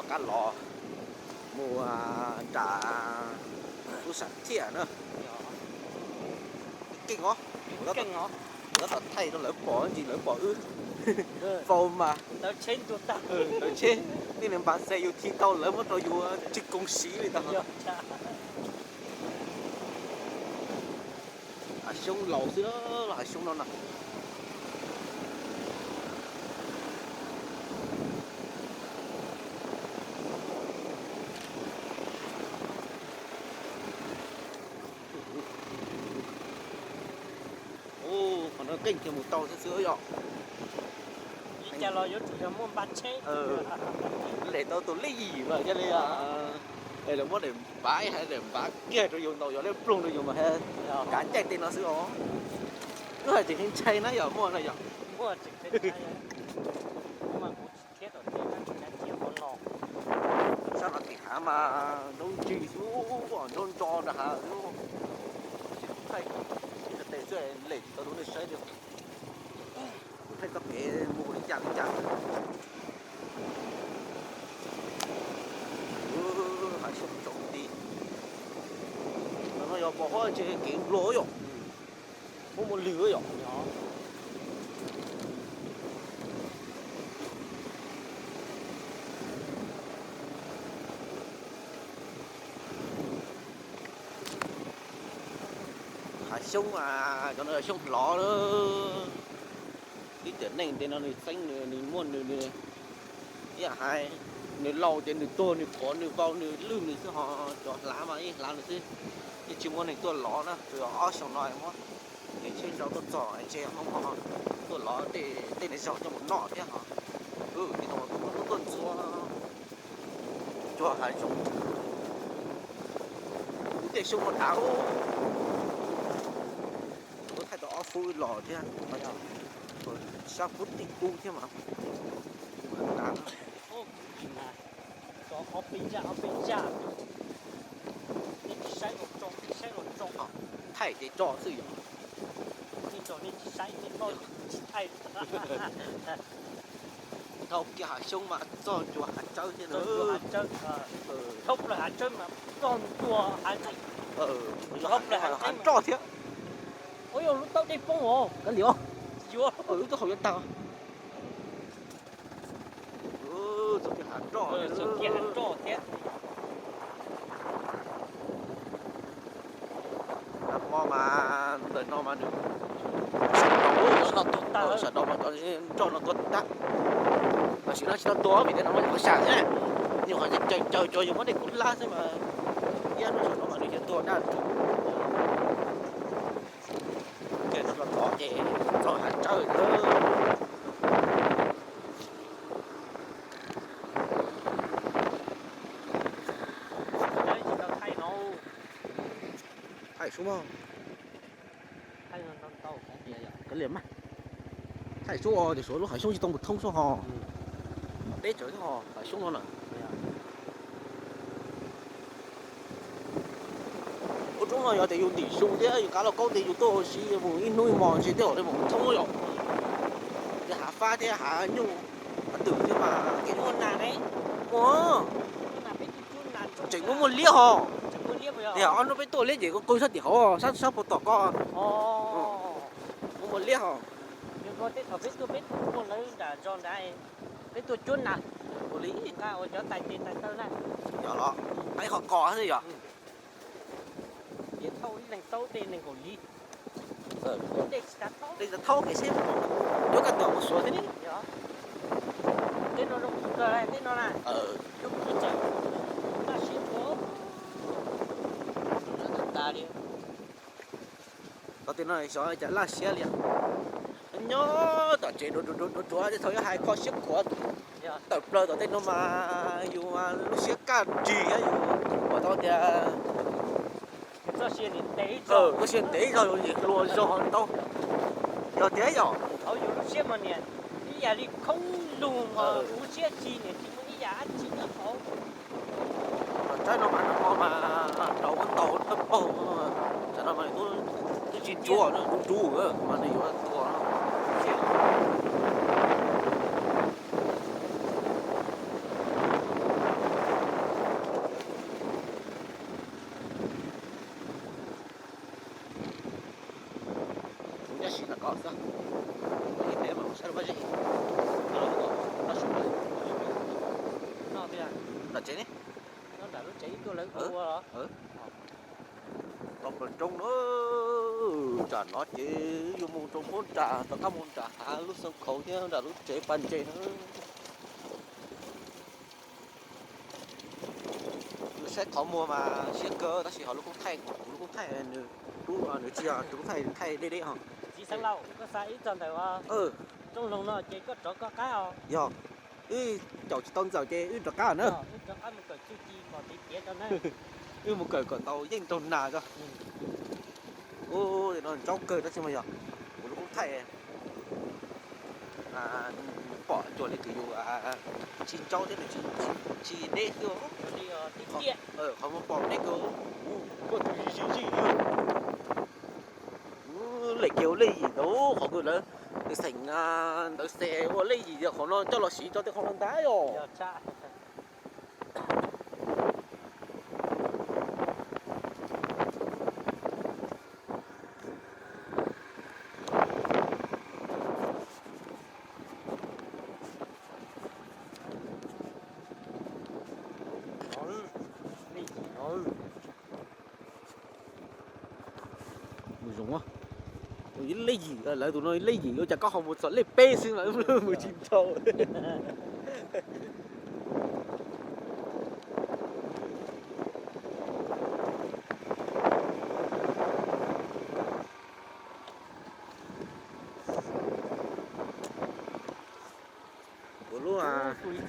Qab los mus nram lub sam thiaj na. Keej os, kuv tab tom thaij rau lawv pom ntsis lawv pom wb faus mas. Ntawv tsheb, nej nws npaj xe yus thi tau lawv muab rau yus tsis koom siv li ntag. Hav xyoob laus xwb, hav xyoob no na. Qhov no keej kiag mus tau xwb xwb yom. Ib cas los yuav tsum yog muaj npaj tsheb. Lem tau tus lej yim mas thiaj li, es lawv muab daim npav, hais daim npav kiag rau yus ntaus yog lej ploog rau yus mas kav caij tej no xwb os. Wb hais tseem ntshai na yom, muaj no yom. Sab no tim hav mas nraub ntsig xwb, nraub nro nram hav xwb. Tsis thaij ib tes xwb lem tsis tau rau nej saib li. Kuv thaij txoj kev mus li cas li cas. Hav xyoob tsaus nti. Ntawm no yog pos huab tse kev nplua yom. Muaj muaj lwg yom. Hav xyoob, cov no yog xyoob hlov. Ib tiam neej ntev no nws txeeb nws, nws muaj nws, nws, ib yam hais, nws laus ces nws tuag nws qhuav nws vau nws lwj nws xwb, ho cov hlav mas ib hlav nws xwb. Yeej tsis muaj neeg tuaj lov na, tsuas yog ob xyoo no muab kev tsheb ntau tuaj txog ntshe Hmoob ho tuaj lov tej niag zaug coj mus noj thiab ho. Ces no tuaj ntxuav cuag hav zoov. Kuv tej xyoob no dav, kuv thaij tau ob fub los thiab. Sab fub tim kub thiab mas. Thaij ces tso xwb yom. Dhau kiag hav xyoob mas txog ncua hav tsawb thiab na. Dhau plaws hav tsawb mas txog ncua hav nqeeb. Hav nroj thiab. Ua yog lub taub dej poob os. Kav liam, lub taub hau yuav tag. Txog kiag hav nroj thiab. Nag hmo mas ntawm no mas nws sawv daws mas cov nroj no tuag tag. Tam sim no tsis tau tuag vim tias no mas yog qhov sam thiab, nyuam qhuav caws caws tsuas yus muab dej kub hlab xwb mas, iab no sawv daws mas nws yuav tuag daj rhuv. Kiag no los tod ces txog hav tsawb lawm. Thaij sub, kav liam mas. Thaij sub os, tias suav lub hav xyoob tsis tau mus thoob sub ho. Teb tsawv thiab ho hav xyoob no na. Ub, roob no yog tias yus ntim xyu thiab yus kav lauj kaub tes yus tuaj ua si mus ib hnub ib hmos ntshe tej zaum li mus thoob yom. Ces hav fab thiab hav nyuj, hav twm thiab mas kev muaj nas ne. Ua, tseem muaj muaj liab ho. Tias ob hnub peb tuaj liab ces kuj qw sab tim hauv sab sab puag tom ko. Muaj muaj liab ho. Peb tuaj cuab nas. Ua li, yog los, ib qho kos xwb yog. Dej tsis tau thaub kev seb, yuav kaj ntug mus suav thiab ne. Teb no zoo kawg, teb no na. Tom tej no xyov cas laj siab li. Nyob tom tsev duav duav tej thaum yuav hais kho siab khuav tawm plaws tom tej no mas yus lub siab kaj nrig thiab yus pom tau tias txoj sia ntev zog yus nim hlua zog tau. Yog tiag yom. Hauv yus lub siab mas niam ib yam li khoob lug, lub siab tsis niam tsis muaj ib yam dab tsi nyob hauv. Tsaib no mas nag hmo mas rau muab ntaus thawj paug, tsam no mas twb tsis ntsuav, ntsuv ntsuv mas nws yuav tuag. Tsiaj, Nram ko xwb, ib pem mas mus saib rau Vaj Zeb. Nram tsev ne. Tau plaws roob na, nram no ces yuav mus rau puag nram rov qab mus nram hav lub xeev khaus thiab nram lub tsev pas ntses na. Saib qhov muag mas siab kawg tab sis ho lub koob thaij, kuv lub koob thaij nws, nws tsis yog tus koob thaij, thaij deb deb ho. Txiv Xeev Laus, koj xa wb txog ntawm rooj loog no ces koj rov koj qab os. Yog, wb caum tsis tau ntxawm ces wb rov qab na. Wb mus kawm kom tau yeej nraug nas tso. Ub, no ntsaub kawg tab sis mas yog kuv lub koob thaij pom cuag li kws yus tsis ntsaub thiab nws tsis deb xwb. Qhov muag pom deb kawg, koj tus zij zij zij. Lem kiag ua lej yim ntawd, qhov kws lawv xeem ntawd xes ua lej yim, qhov no coj los siv tso tej qhov no ntag os. Mus zoo, lej yim, lawv tus no lej yim ua cas koj ho mus txog lej peb xwb mas mus tsis dhau. Kuv lub,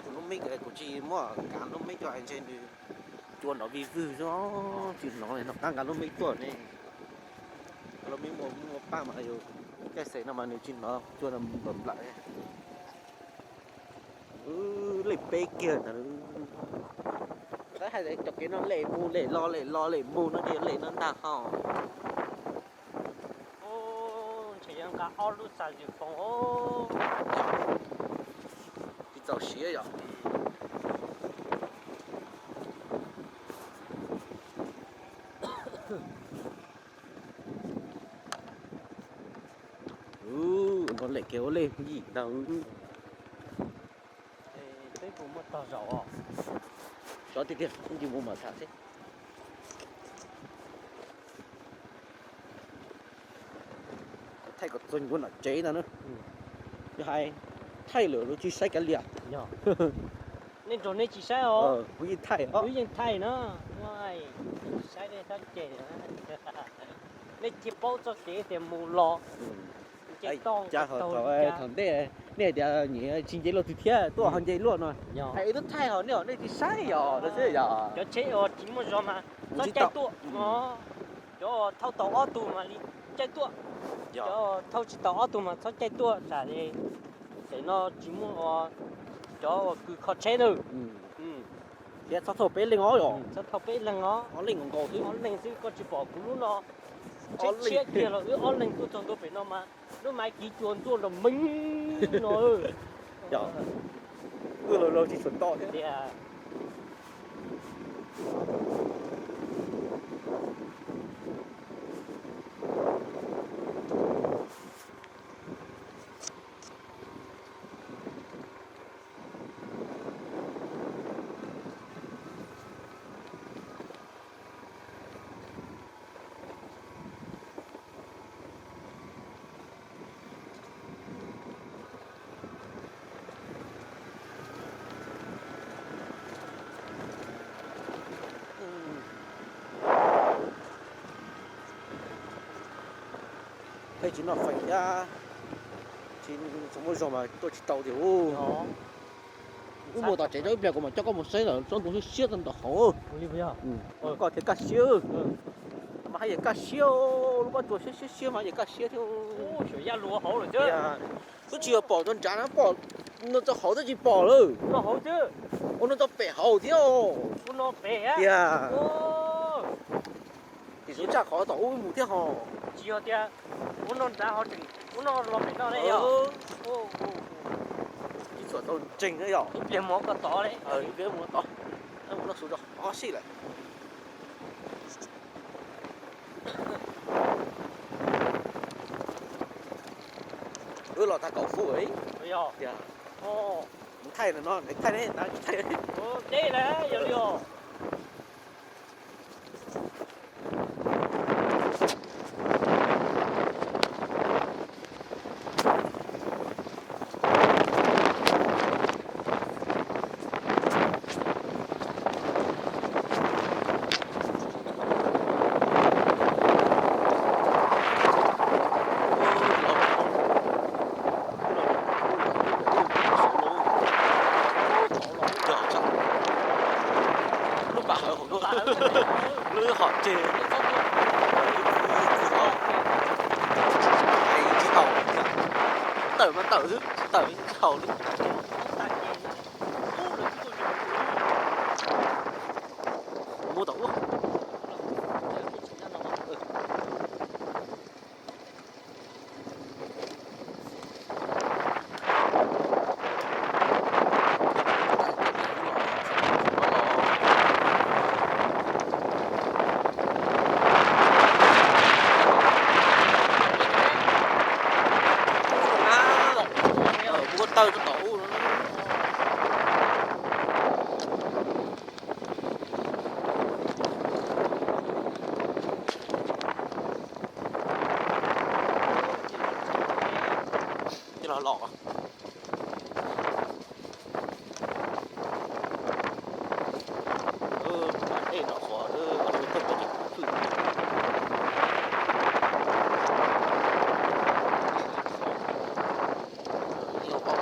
kuv lub meb, kuv tsis muaj kav lub meb coj ntshe nws cua nrov vij vwg xwb, tsis hnov li, hnov qab nqa lub meb tuaj ne. Lub meb muaj, muaj paj mas yus caij xes no mas nws tsis hnov cua nplam nplam. Lej peb kiag ntawd. Tab hais tias cov kev no lem mus lem los lem los lem mus no ces lem no ntag hos. Ntshe yuav nqa ob lub xav zws foos. Tsis txaus siav yom. No lem kiag ua lej yim ntag. Peb puas muaj tog zaum os? Xyov tiag tiag, ib ntsis mus mam tham seb. Thaij kom txog ntua nram tsev ntag na. Yog hais thaij lawm los tsis saib kav liam. Nej nrog nej tsis saib os. Kuv yeej thaij, wb yeej thaij na. Tsis saib nej sab ceg, nej thiaj paub txoj kev tias mus los. Cas thaum ntej nej hais tias nyias tsis nce luaj twg thiab tuaj ho nce luaj no. Hais wb twb thaij ho nej, nej tsis saib yog los xwb yog. Cov tsheb uas tsis muaj zog mas txhob caij tuaj. Cov thauj tau ob tug mas li caij tuaj. Cov thauj tsis tau ob tug mas txhob caij tuaj tsam li tam no tsis muaj cov uas kws kho tsheb na. Thiab txhob thauj peb leeg os yom. Txhob thauj peb leeg os. Ob leeg nkaus xwb. Ob leeg xwb, koj tsis pom kuv lub no tsheb tshiab kiag los wb ob leeg tuaj txog ntua pem no mas lub maiv kiv cua ntxuaj nrov meeb no. Wb los laug tsis tshua to thiab. Peb tsis noj feem thiab, tsis muaj zog mas tuaj tsis tau tiag. Wb mus tom tsev rau ib pliag kuv mam coj koj mus saib lawm tsob ntoo siab siab tau ntawm hauv. Koj thiaj kaj siab. Mas haj yam kaj siab, lub pob tsuas siab siab siab mas haj yam kaj siab thiab. Twb tsis yog pom rau nrad na, pom no rau hauv twb tsis pom lawm. Ua no rau pem hauv thiab. Tiag. Tsis xub tshaj qhov tom ub mus thiab ho. Tsis yog tias ua no nrad ho tseem ua no los pem no ne yog. Ib txhuam tau ntseeg na yom. Ib pliag mus ko tod li. Ib pliag mus tod. Ua no xub rau qhov sij lawm. Twb los tag kaum fuv. Yog. Thaij no, thaij ne, thaij. Deb lawm, yog li os. Lub pam hawv hauv lub, lub hom tseg, tsis haus, tawm mas tawm xwb, tsis tawm tsis haus li. Mus tom ub. Muab taw rau tom ub no. Los los. Dej no qhuav, tawg tawg tawg. Ib hauv pob,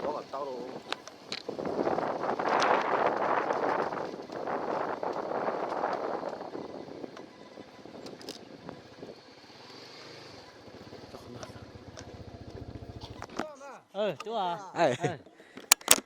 pob kom tau. Tub,